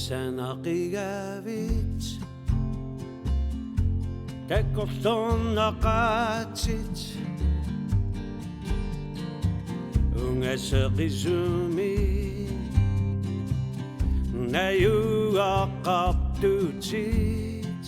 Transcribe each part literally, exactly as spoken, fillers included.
Tanaqigavit takorloornaqaatsit ungaseqisumi najugaqartutit.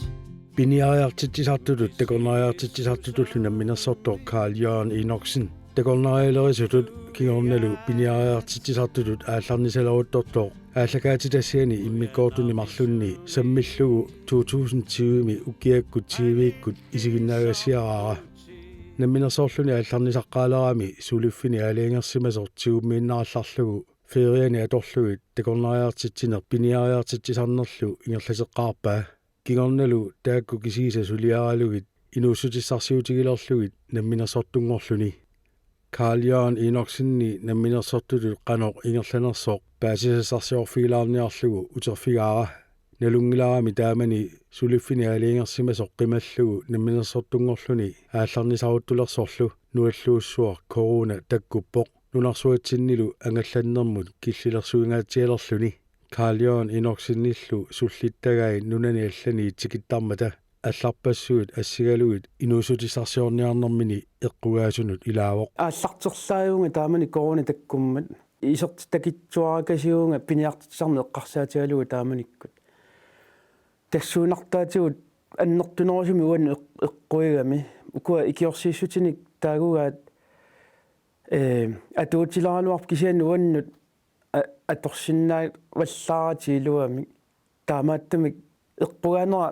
Piniariartitsisartutut takornariartitsisartutullu namminersortoq Carl Jørgen Enoksen takornarialerisutut kingornalu piniariartitsisartutut aallarnisaleruttortoq aallakaatitassiani immikkoortuni marlunni sammillugu to tusind tyve-mi ukiakkut tyve-ikkut isiginnaagassiaraara. Namminersorluni aallarnisaqqaalerami suliffini aalajangersimasoq tigummiinnarallarlugu feriani atorlugit takornariartitsineq piniariartitsisarnerlu ingerlateqqaarpaa. Kingornalu taakku kisiisa suliaralugit inuussutissarsiutigilerlugit namminersortunngorluni. Carl Jørgen Enoksenip namminersortutut qanoq ingerlanersoq paasisassarsiorfigilaarniarlugu uterfigaara. Nalunngilarami taamani suliffini aalajangersimasoq qimallugu namminersortunngorluni aallarnisaruttulersorlu nualluussuaq corona takkuppoq. Nunarsuatsinnilu angallannermut killilersuingaatsialerluni Carl Jørgen Enoksenillu sullittagai nunani allani tikittarmata allarpassuit assigalugit inuussutissarsiorniarnermini eqqugaasunut ilaavoq. Aallarterlaajuvunga taamani corona takkummat. Isertitakitsuarakasiuvunga piniartitsisarneq eqqarsaatigalugu taamanikkut. Tassuunartaatigut annertunerusumik uannut eq-, eqquigami. Ukua ikiorsiissutinik taagugaat, ee, atuutileraluarpoq kisianni uannut a-, atorsinnaavallaaratik iluamik. Taamaattumik eqqugaanera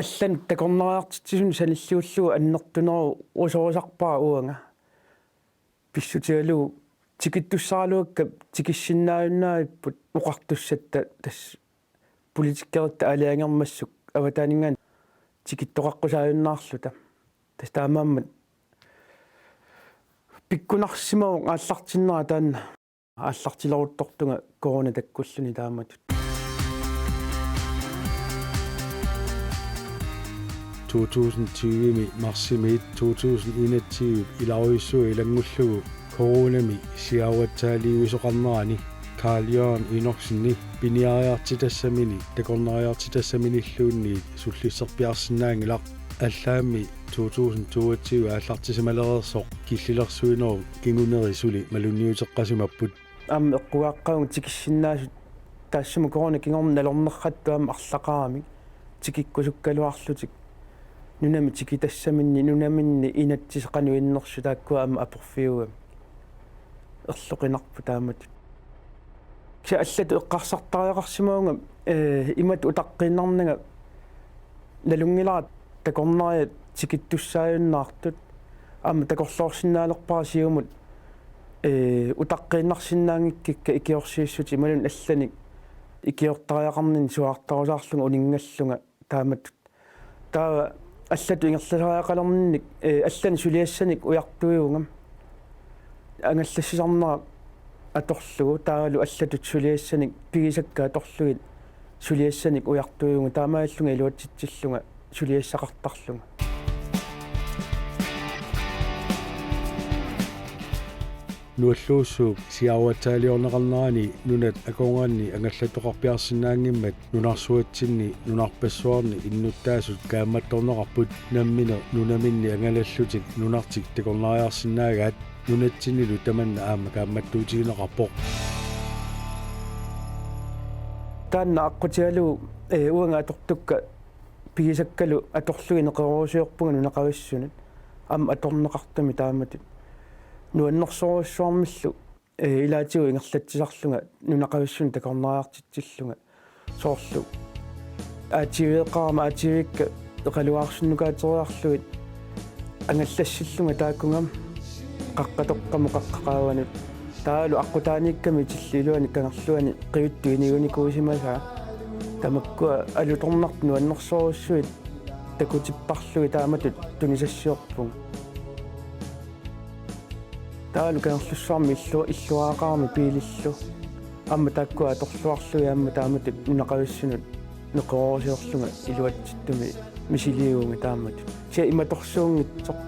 allanut takornariartitsisunik sanilliullugu annertunerusorisarpara uanga. Pissutigalugu tikittussaraluakka tikissinnaajunnavipput oqartussatta tassa politikeritta aalajangermassuk avataaninngaanniit tikittoqaqqusaajunnaarluta. Tassa taamaammat pikkunarsimavoq aallartinnera taanna aallartileruttortunga corona takkulluni taamatut. To tusind tyve-mi marsimiit to tusind enogtyve ilarujussuaq ilanngullugu coronami siaruatsaaliivisoqarnerani Carl Jørgen Enoksenip piniariartitassamini takornariartitassaminilluunniit sullisserpiarsinnaanngilaq. Allaammi to tusind toogtyve aallartisimalereersoq killilersuinerup kinguneri suli malunniuteqqasimapput. Aamma eqqugaaqqavunga tikissinnaasut taassuma corona kingorna nalornerrattut aamma arlaqaramik tikikkusukkaluarlutik. Nunami tikitassaminni, nunaminni inatsisit qanoq innersut taakkua aamma aporfiugamik. Erloqinarpoq taamatut. Kisianni allatut eqqarsartariaqarsimavunga, ee, imatut utaqqiinnarnanga nalunngilara takornariat tikittussaajunnaartut aamma takorloorsinnaalerpara siumut, ee, utaqqiinnarsinnaanngikkikka ikiorsiissutit imaluunniit allanik ikiortariaqarninni suaartarusaarlunga uninngallunga taamatut. Taava allatut ingerlasariaqalerninnik, ee, allanik suliassanik ujartuivunga. Angallassisarnera atorlugu taavalu allatut suliassanik pigisakka atorlugit suliassanik ujartuivunga taamaalillunga iluatsitsillunga suliassaqartarlunga. Nualluussuup siaruatsaaliorneqarnerani nunat akornanni angallattoqarpiarsinnaanngimmat nunarsuatsinni nunarpassuarni innuttaasut kaammattorneqarput nammineq nunaminni angalallutik nunartik takornariarsinnaagaat nunatsinnilu tamanna aamma kaammattuutigineqarpoq. Taanna aqqutigalugu, ee, uanga atortukka pigisakkalu atorlugit neqeroorusiorpunga nunaqavissunut aamma atorneqartumi taamatut. Nuannersorujussuarmillu, ee, ilaatigut ingerlatsisarlunga nunaqavissunut takornariartitsillunga. Soorlu A T V-eqarama A T V-kka eqalugaarsunnukaateriarlugit angallassillunga taakkugama qaqqatoqqamut qaqqat qaavanut. Taavalu aqqutaaniikkami itillit iluani kangerluani qivittut inigunikuusimasaat. Tamakkua alutornartut nuannersorujussuit takutipparlugit taamatut tunisassiorpunga. Taavalu Kangerlussuarmi illu-, illuaraqarami biilillu. Aamma taakkua atorluarlugit aamma taamatut nunaqavissunut neqeroorusiorlunga iluatsittumi misiliivunga taamatut. Kisianni imatorsuunngitsoq.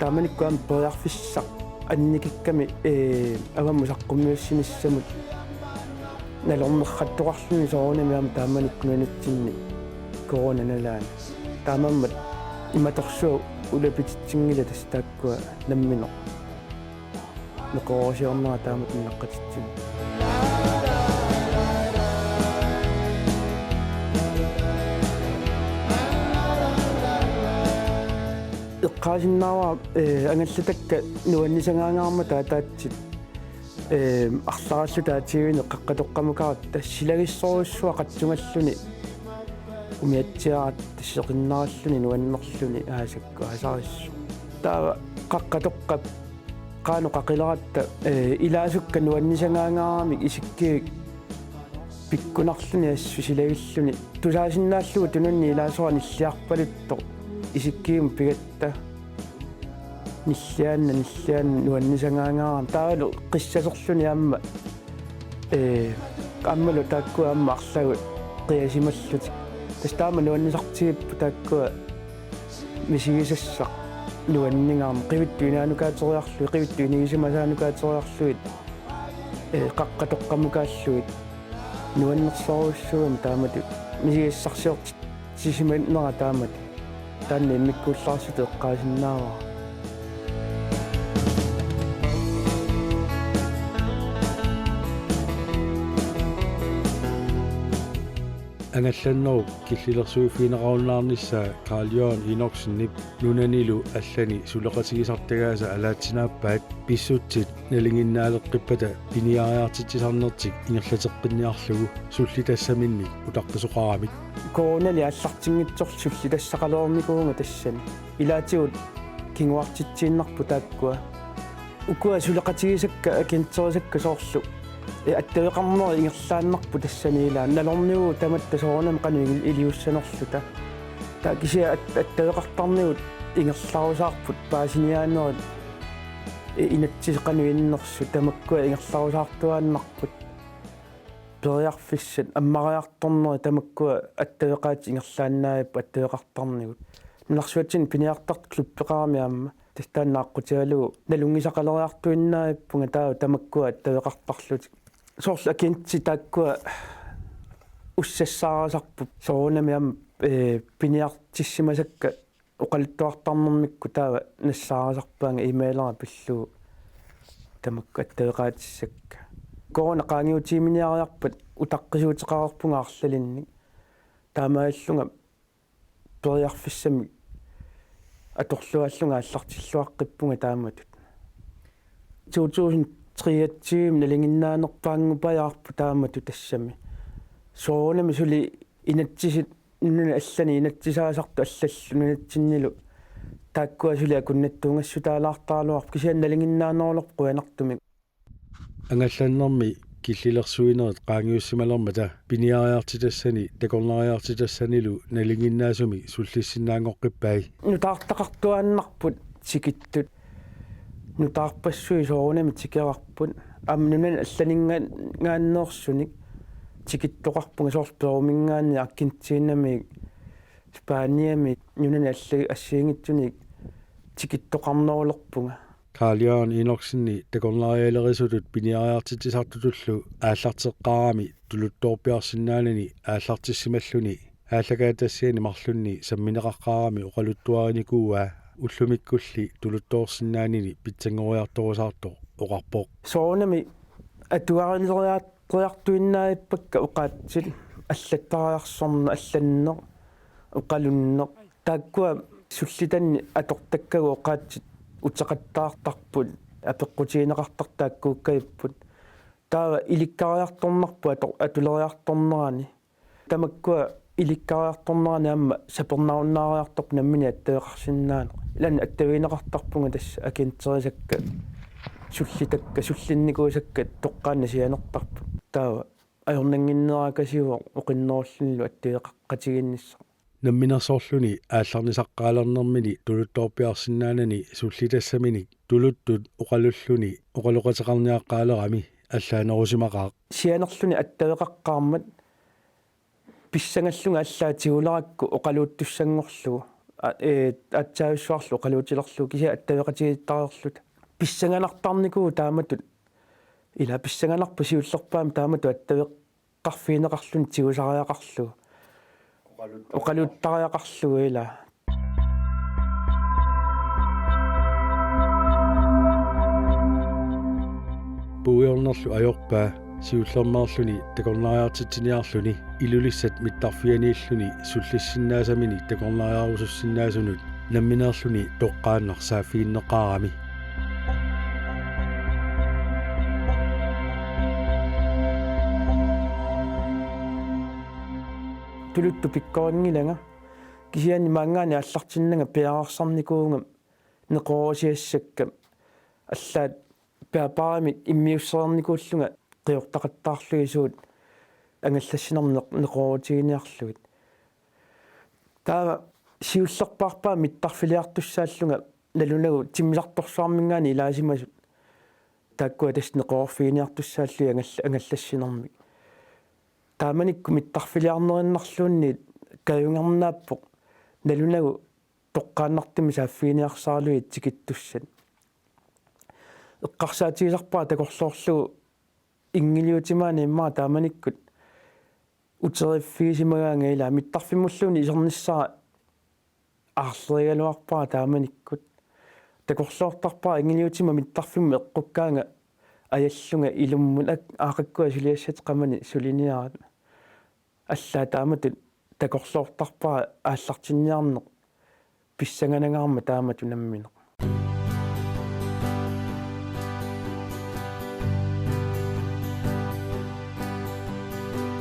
Taamanikkut aamma periarfissaq annikikkami, ee, avammut saqqummiussinissamut Nalornerrattoqarluni soorunami aamma taamanikkut nunatsinni corona nalaani. Taamaammat imatorsuaq ulapititsinngilaq tassa taakkua nammineq. Neqeroorsiornera taamatut naqqatitsivoq. Eqqaasinnaavara, eh, angallatakka nuannisagaangaarmata ataatsit, eh, arlaralluta aativineq qaqqatoqqamukaratta silagissorujussuaq qatsungalluni umiatsiaratta seqinnaralluni nuannerluni aasakku aasarissoq. Taava qaqqatoqqap qanoq qaqileratta, eh, ilaasukka nuannisagaangaaramik isikkivik pikkunarluni assut silagilluni. Tusaasinnaallugu tununni ilaasora nilliarpaluttoq isikkivimmi pigatta. Nilliaanna, nilliaanna nuannisagaangaarami. Taavalu qissaserluni aamma, eh, aammalu taakkua aamma arlaat qiasimallutik. Tassa taama nuannisartigipput taakkua misigisassaq nuanningaarmat. Qivittut inaanukaateriarlugit, qivittut inigisimasaanukaateriarlugit, eh, qaqqatoqqamukaallugit. Nuannersorujussuugami taamatut. Misigissarsisartitsisimanera taamatut. Taanna immikkuullarisutut eqqaasinnaavara. Angallannerup killilersuiffigineqarunnaarnissaa Carl Jørgen Enoksenip nunanilu allani suleqatigisartagaasa alaatsinaappaat pissutsit nalinginnaaleqqippata piniariartitsisarnertik ingerlateqqinniarlugu sullitassaminnik utaqqisoqaramik. Coronali aallartinngitsorlu sullitassaqalernikuuvunga tassani. Ilaatigut kinguartitsiinnarput taakkua. Ukua suleqatigisakka agenterisakka soorlu, eh, attaveqarneri ingerlaannarput tassani ilaa. Nalornikuuvoq tamatta soorunami qanoq ili-, iliussanerluta. Taava kisianni at-, attaveqartarnigut ingerlarusaarput paasiniaanerit, eh, inatsisit qanoq innersut tamakkua ingerlarusaartuaannarput. Periarfissat ammariartornerit tamakkua attaveqaatit ingerlaannaavipput attaveqartarnigut. Nunarsuatsinni piniartartut klubbeqarami aamma. Tassa taanna aqqutigalugu nalunngisaqaleriartuinnaavippunga taava tamakkua attaveqartarlutik. Soorlu agentit taakkua ussassaarisarput soorunami aamma, eh, piniartissimasakka oqaluttuartarnermikkut taava nassaarisarpaannga e-mailera pillugu tamakku attaveqaatissakka. Corona qaangiutiminniariarpat utaqqisuuteqareerpunga arlalinnik. Taamaallunga periarfissamik atorluaallunga aallartilluaqqippunga taamatut. To tusind treogtyve nalinginnaanerpaanngupajaarpoq taamatut tassami. Soorunami suli inatsisit nunani allani inatsisaasartut allallu nunatsinnilu taakkua suli akunnattuungassutaalaartaraluarput kisianni nalinginnaanerulerpoq qujanartumik. Angallannermi killilersuinerit qaangiussimalermata piniariartitassani takornariartitassanilu nalinginnaasumik sullissinnaanngoqqippai. Nutaartaqartuaannarput tikittut. Nutaarpassuit soorunami tikerarput. Aamma nunani allaninngaanneersunik tikittoqarpunga soorlu Peruminngaanniit Argentinamiit Spaniamiit nunani alla-, assigiinngitsunik tikittoqarnerulerpunga. Carl Jørgen Enoksenip takornarialerisutut piniariartitsisartutullu aallarteqqaarami tuluttoorpiarsinnaanani aallartissimalluni aallakaatitassiani marlunni sammineqaqqaarami oqaluttuarinikuuaa ullumikkulli tuluttoorsinnaanini pitsanngoriartorusaartoq oqarpoq. Soorunami atuarileriartoriartuinnaavippakka oqaatsit allattariarsorneq, allanneq, oqalunneq. Taakkua sullitanni atortakkagut oqaatsit uteqattaartarput, apeqqutigineqartartut taakkuukkagipput. Taava ilikkariartornarpoq ator-, atuleriartornerani. Tamakkua ilikkariartornerani aamma sapernarunnaariartorpoq nammineq attaveqarsinnaaneq. Ilaanni attavigineqartarpunga tassa agenterisakka sullitakka, sullinnikuusakka toqqaannaq sianertarput. Taava ajornannginnerisigut oqinnerullunilu attaveqaqatigiinnissaq. Namminersorluni aallarnisaqqaalernermini tuluttoorpiarsinnaanani sullitassaminik tuluttut oqalulluni oqaloqateqarniaqqaalerami allaanerusimaqaaq. Sianerluni attaveqaqqaarmat pissangallunga allaat tigulerakku oqaluuttussanngorlugu, a-, ee, aatsaavissuarlu oqaluutilerlugu kisianni attaveqatigiittareerluta. Pissanganartarnikuuvoq taamatut. Ila pissanganarpoq siullerpaamik taamatut attaveq-, Eqqarfigineqarluni tigusariaqarlugu. Oqaluttariaqarlugu ilaa. Puiornerlu ajorpaa siullermeerluni takornariartitsiniarluni Ilulissat mittarfianiilluni sullissinnaasamini takornariarusussinnaasunut nammineerluni toqqaannaq saaffiginneqarami. Tuluttut pikkorinngilanga. Kisianni maanngaanniit aallartinnanga piareersarnikuuvunga neqeroorutigassakka allaat paapaamik immiussereernikuullunga qiortaqattaarlugit suut angallassinermik neq-, neqeroorutiginiarlugit. Taava siullerpaarpaa mittarfiliartussaallunga nalunagu timmisartorsuarminngaanniit ilaasimasut. Taakkua tassa neqeroorfiginiartussaallugit angall-, angallassinermik. Taamanikkut mittarfiliarnerinnarluunniit kajungernaappoq nalunagu toqqaannartumik saaffiginiarsaralugit tikittussat. Eqqarsaatigisarpara takorloorlugu inngiliutima aamma taamanikkut uteriffigisimagaanga ilaa mittarfimmulluunniit isernissara aarlerigaluarpara taamanikkut. Takorloortarpara inngiliutima mittarfimmut eqqukkaanga ajallunga ilummut ak-, aaqqakkua suliassat qamani suliniaat. Allaat taamatut takorloortarpara aallartinniarneq pissanganangaarmat taamatut nammineq.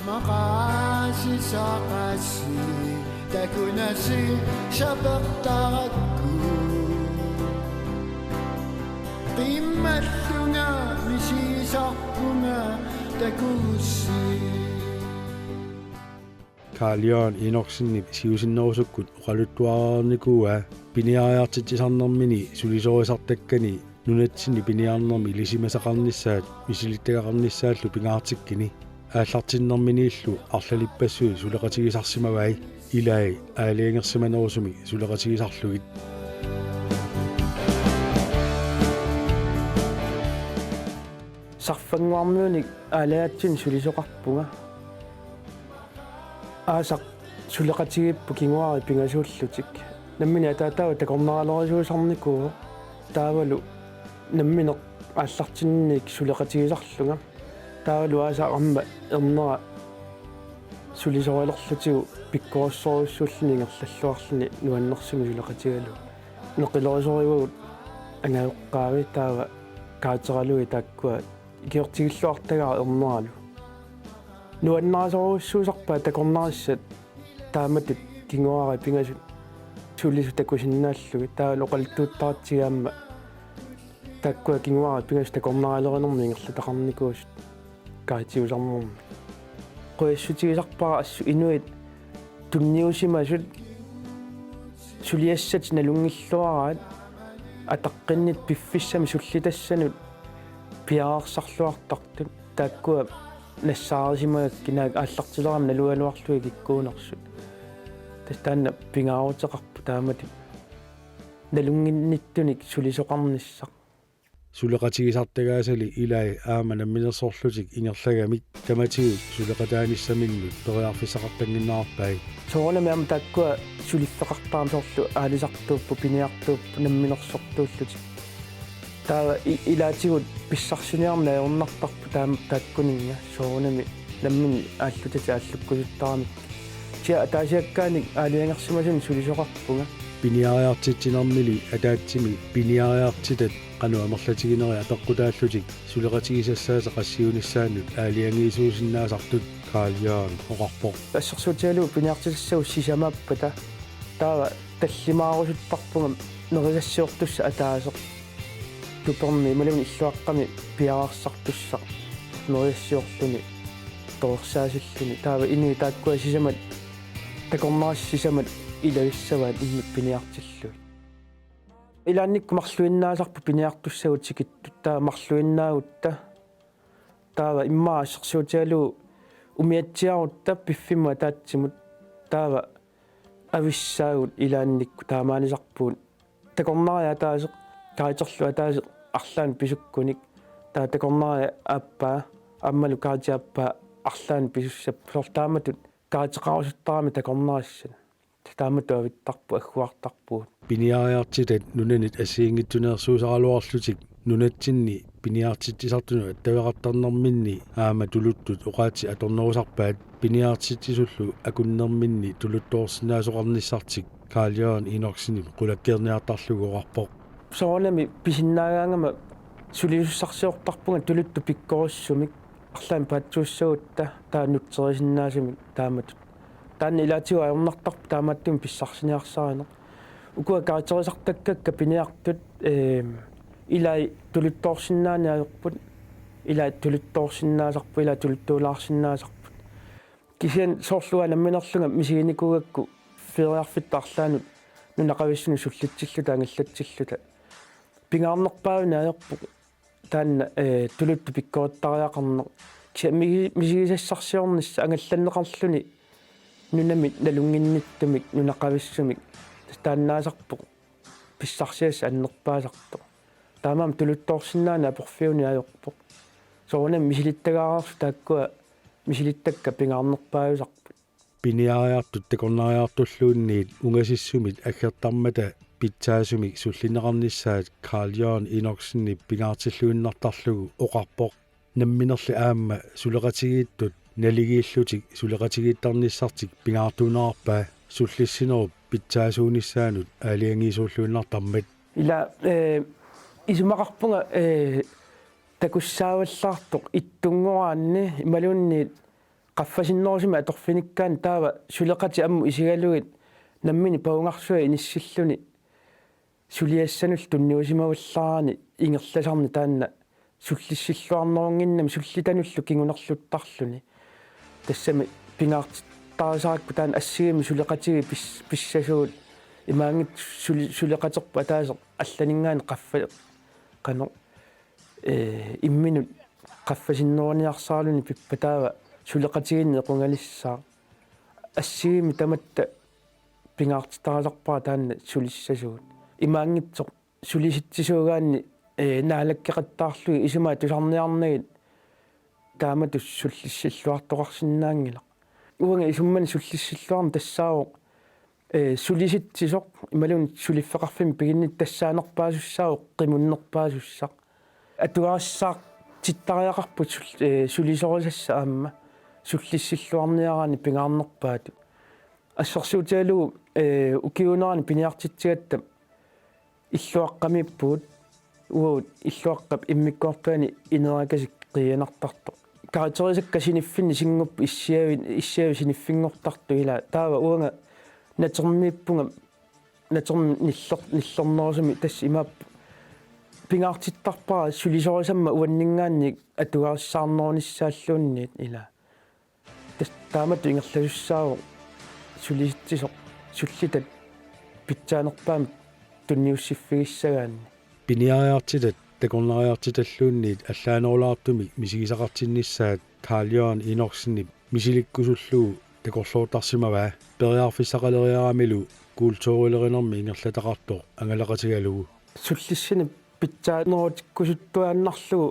Maqaasisaqassi takunassi sapertarakku. Qimmallunga misigisarpunga takussi. Carl Jørgen Enoksenip siusinnerusukkut oqaluttuareernikuuaa piniariartitsisarnermini sulisorisartakkani nunatsinni piniarnermi ilisimasaqarnissaat misilittagaqarnissaallu pingaartikkini aallartinnerminiillu arlalippassuit suleqatigisarsimavai ilai aalajangersimanerusumik suleqatigisarlugit. Sarfannguarmiunik aalajaatsunik sulisoqarpunga. Aasaq suleqatigiippoq kinguaariit pingasuullutik. Nammineq ataataava takornarialerisuusarnikuuvoq. Taavalu nammineq aallartinninik suleqatigisarlunga. Taavalu aasaq aamma ernera sulisorilerlutigu pikkorissorujussuulluni ingerlalluarluni nuannersumik suleqatigalugu. Neqilerisorivagut angajoqqaavi taava kaateralugu taakkua ikiortigilluartagara erneralu. Nuannarisorujussuusarpaat takornarissat taamatut kinguaariit pingasut sulisut takusinnaallugit taavalu oqaluttuuttaratsigu aamma taakkua kinguaariit pingasut takornarialerinermik ingerlataqarnikuusut kaitiusarnermik. Qujassutigisarpara assut inuit tunniusimasut suliassatik nalunngilluaraat ataqqinnit piffissami sullitassanut piareersarluartartut taakkua nassaarisimagakkit naak aallartilerami nalugaluarlugit kikkuunersut. Tassa taanna pingaaruteqarpoq taamatut nalunnginnittunik sulisoqarnissaq. Suleqatigisartagaasali ilai aamma namminersorlutik ingerlagamik tamatigut suleqataanissaminnut periarfissaqartannginnerarpai. Soorunami aamma taakkua suliffeqartarami soorlu aalisartuupput, piniartuupput, namminersortuullutik. Taava i-, ilaatigut pissarsiniarneq ajornartarpoq taam-, taakkuninnga soorunami nammineq aallutatik aallukkusuttaramik. Kisianni ataasiakkaanik aalajangersimasunik sulisoqarpunga. Piniariartitsinermili ataatsimik piniariartitat qanoq amerlatiginerit apeqqutaallutik suleqatigisassaatit qassiunissaannut aalajangiisuusinnaasartut Carl Jørgen oqarpoq. Assersuutigalugu piniartitassagut sisamaappata taava tallimaarusuttarpunga nerisassiortussaq ataaseq tupermi imaluunniit illuaqqami piareersartussaq nerisassiorluni torersaassalluni taava inuit taakkua sisamat takornarissat sisamat ilagissavaat immikkut piniartillugit. Ilaannikkut marluinnaasarput piniartussagut tikittut taava marluinnaagutta taava immaqa assersuutigalugu umiatsiarutta piffimmut ataatsimut taava avissaagut ilaannikkut taamaanisarpugut takornariat ataaseq kaiterlu ataaseq arlaannik pisukkunik taava takornariat aappaa aammalu kaiti aappaa arlaannik pisussapput, soorlu taamatut karitseqarusuttarami takornarissat. Taamatut avittarput, agguartarpugut. Piniariartitat nunanit assigiinngitsuneersuusaraluarlutik nunatsinni piniartitsisartunut attaveqartarnerminni aamma tuluttut oqaatsit atornerusarpaat, piniartitsisullu akunnerminni tuluttoorsinnaasoqarnissartik Karl Jørgen Enoksenip qulakkeerniartarlugu oqarpoq. Soorunami pisinnaagaangama sulisussarsiortarpunga tuluttut pikkorissumik, arlaannik paatsuussagutta, taava nutserisinnaasumik taamatut. Taanna ilaatigut ajornartarpoq taamaattumik pissarsiniarsarineq. Ukua karakterisartakkakka piniartut, eem, ilai tuluttoorsinnaaneq ajorput, ilai tuluttoorsinnaasarput, ilai tuluttuulaarsinnaasarput. Kisianni soorlu uanga namminerlunga misiginikuugakku feriarfitta arlaannut nunaqavissunut sullitsilluta angallatsilluta. Pingaarnerpaavineq ajorpoq taanna, ee, tuluttut pikkorittariaqarneq. Kisianni misi-, misigisassarsiornissaq angallanneqarluni nunamit nalunnginnittumik, nunaqavissumik. Taannaasarpoq pissarsiassaq annerpaasartoq. Taamaammat tuluttoorsinnaaneq aporfiuneq ajorpoq. Soorunami misilittagaareersut taakkua misilittakkat pingaarnerpaavisarput. Piniariartut takornariartulluunniit ungasissumit aggertarmata pitsaasumik sullinneqarnissaat Karl Jørgen Enoksenip pingaartilluinnartarlugu oqarpoq. Namminerli aamma suleqatigiittut naligiillutik suleqatigiittarnissartik pingaartuunerarpaa sullissinerup pitsaasuunissaanut aalajangiisuulluinnartarmat. Ila, ee, isumaqarpunga, ee, takussaavallaartoq ittunngoraanni imaluunniit qaffasinnerusumik atorfinikkaanni taava suleqatit ammut isigalugit nammineq pavungarsuaq inissilluni suliassanullu tunniusimavallaarani ingerlasarneq taanna sullissilluarnerunnginnami sullitanullu kingunerluttarluni. Tassami pingaartittarisarakku taanna assigiimmik suleqatigiit pis-, pissasugut imaanngitsoq suli-, suleqaterput ataaseq allaninngaanniit qaffa-, qanoq, ee, imminut qaffasinneruniarsaraluni pippa taava suleqatigiinneq equngalissaaq. Assigiimmik tamatta pingaartittarisarpara taanna sulissasugut. Imaanngitsoq sulisitsisuugaanni, ee, naalakkeqattaarlugit isumaat tusarniarnagit taamatut sullissilluartoqarsinnaanngilaq. Uanga isummani sullissilluarneq tassaavoq, ee, sulisitsisoq imaluunniit suliffeqarfimmik piginninneq tassaanerpaasussaavoq qimunnerpaasussaq. Atugarissaartittariaqarput sul-, ee, sulisorisassat aamma sullissilluarniaraanni pingaarnerpaatut. Assersuutigalugu, ee, ukiuunerani piniartitsigatta illuaqqamiippugut, uagut illuaqqap immikkoortuani inerakasik qiianartartoq. Karakterisakka siniffinni sinnguppoq issiavi-, issiavik siniffinngortartoq ila. Taava uanga natermiippunga, natermi niller-, nillernerusumik tassa imaappoq pingaartittarpara sulisorisammat uanninngaanniit atugarissaarnerunissaalluunniit ila. Tas-, taamatut ingerlasussaavoq sulisitsisoq sullitat pitsaanerpaamik tunniussiffigissagaanni. Piniariartitat takornariartitalluunniit allaanerulaartumik misigisaqartinnissaat Karl Jørgen Enoksenip misilikkusullugu takorloortarsimavaa periarfissaqaleriaramilu kulturilerinermi ingerlataqartoq angalaqatigalugu. Sullissineq pitsaanerutikkusuttuaannarlugu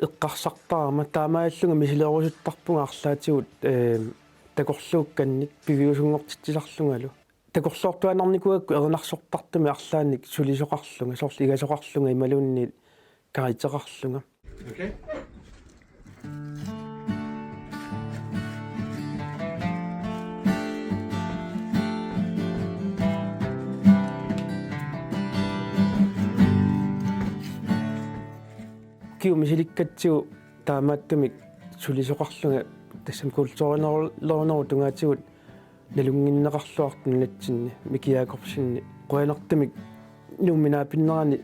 eqqarsartarama taamaallunga misilerusuttarpunga arlaatigut, ee, takorluukkannik piviusunngortitsisarlungalu. Takorloortuaannarnikuugakku erinarsortartumik arlaannik sulisoqarlunga, soorlu igasoqarlunga imaluunniit karaktereqarlunga. Okay. Ukiut misilikkatsigu taamaattumik sulisoqarlunga tassami kulturinerulerunerup tungaatigut nalunnginneqarluartoq nunatsinni Miki Jakobsenip. Qujanartumik Nuummi naapinnerani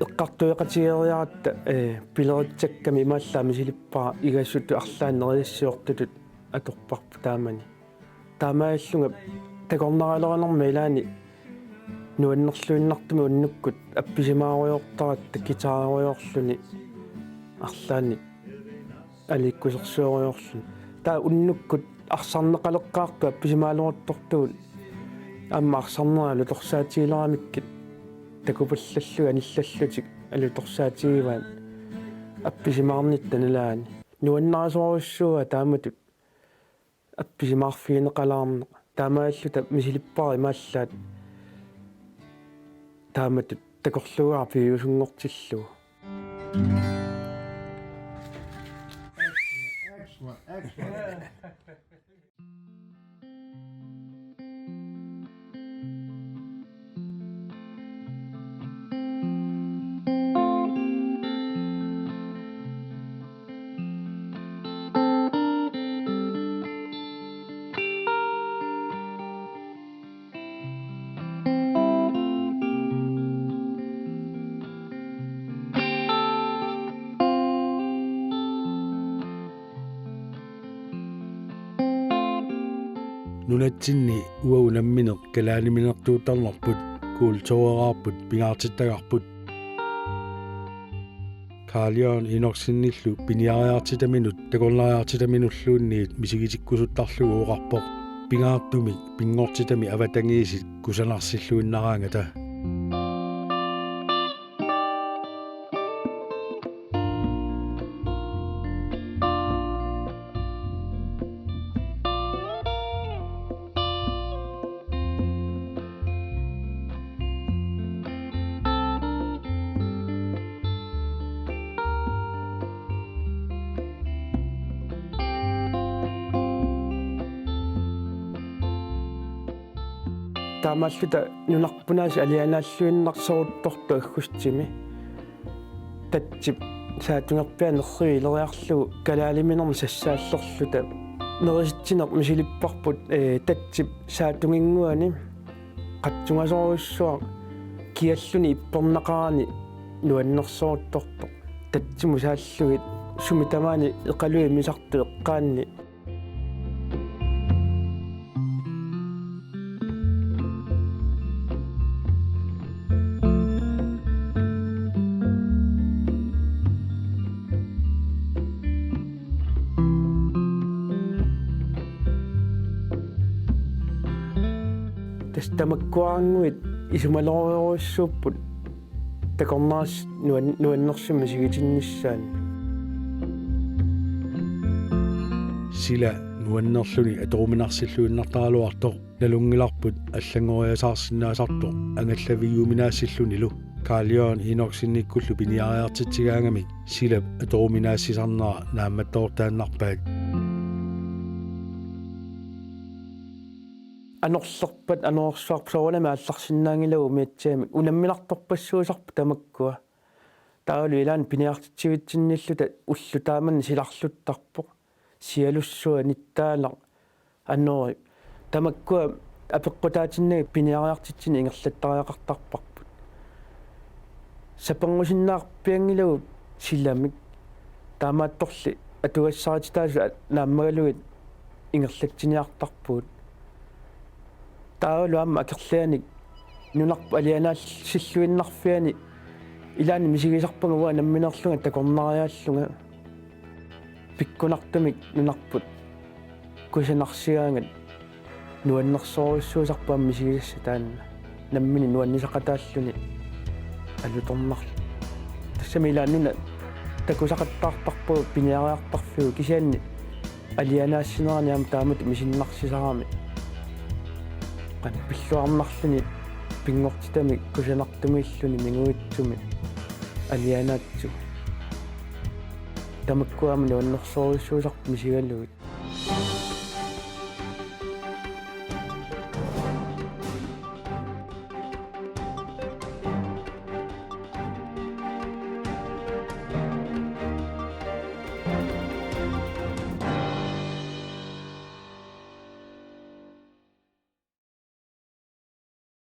eqqartueqatigeeriaratta, ee, pileritsakkami imaallaat misilippara igasutut arlaannik nerisassiortutut atorparput taamani. Taamaallunga takornarialerinermi ilaanni nuannerluinnartumik unnukkut appisimaarujoortaratta guitariujoorluni arlaannik aliikkusersuerujoorluni. Taava unnukkut arsarneqaleqqaartut appisimaaleruttortugut aamma arsarnerit alutorsaatigileramikkit takupallallugit anillallutik alutorsaatigivaat appisimaarnitta nalaani. nuannarisorujussuuaa taamatut appisimaarfigineqalaarneq. Taamaalluta misilippara imaallaat taamatut takorluugaara piviusunngortillugu. Excellent, excellent, excellent. Nunatsinni uagut nammineq kalaaliminertuuttarnerput kultureqarput pingaartittagarput. Carl Jørgen Enoksenillu piniariartitaminut takornariartitaminulluunniit misigitikkusuttarlugu oqarpoq: Pingaartumik pinngortitami avatangiisit kusanarsilluinnaraangata. Taamaalluta nunarput aasiit alianaalluinnarsoruttortoq aggustimi tatsip saatungerpiaq nerrivik ileriarlugu kalaaliminermi sassaallerluta nerisitsineq misilipparput, ee, tatsip saatunginnguani qatsungasorujussuaq kialluni ippernaqarani nuannersoruttortoq. Tatsimut saallugit sumi tamaani eqaluit misartut eqqaanni. Tassa tamakkuarannguit isumaloorujussuupput takornariat nuan-, nuannersumik misigitinnissaannut. Sila nuannerluni atoruminarsilluinnartaraluartoq nalunngilarput allanngoriasaarsinnaasartoq angallavigiuminaassillunilu. Carl Jørgen Enoksenikkullu piniariartitsigaangamik silap atoruminaassisarnera naammattoortaannarpaat. Anorlerpat anorersuarput soorunami aallarsinnaanngilagut umiatsiamik, unamminartorpassuusarput tamakkua. Taavalu ilaanni piniartitsivitsinnilluta ulloq taamannak silarluttarpoq. Sialussuaq, nittaalaq, anori. Tamakkua apeqqutaatinnagit piniariartitsineq ingerlattariaqartarparput. Saperngusinnaarpianngilagut silamik. Taamaattorli atugassarititaasut a-, naammagalugit ingerlatsiniartarpugut. Taavalu aamma akerlianik nunarput alianaalsilluinnarfiani ilaanni misigisarpunga uanga nammineerlunga takornariaallunga. Pikkunartumik nunarput kusanarsigaangat nuannersorujussuusarpoq aamma misigisassat taanna. Nammineq nuannisaqataalluni alutornarluni. Tassami ilaanni una takusaqattaartarpugut piniariartarfigut kisianni alianaassineranik aamma taamatut misinnarsisarami. Qanoq pilluarnarluni pinngortitamik kusanartumiilluni minguitsumik alianaatsugut. Tamakkua aamma nuannersorujussuusarput misigalugit.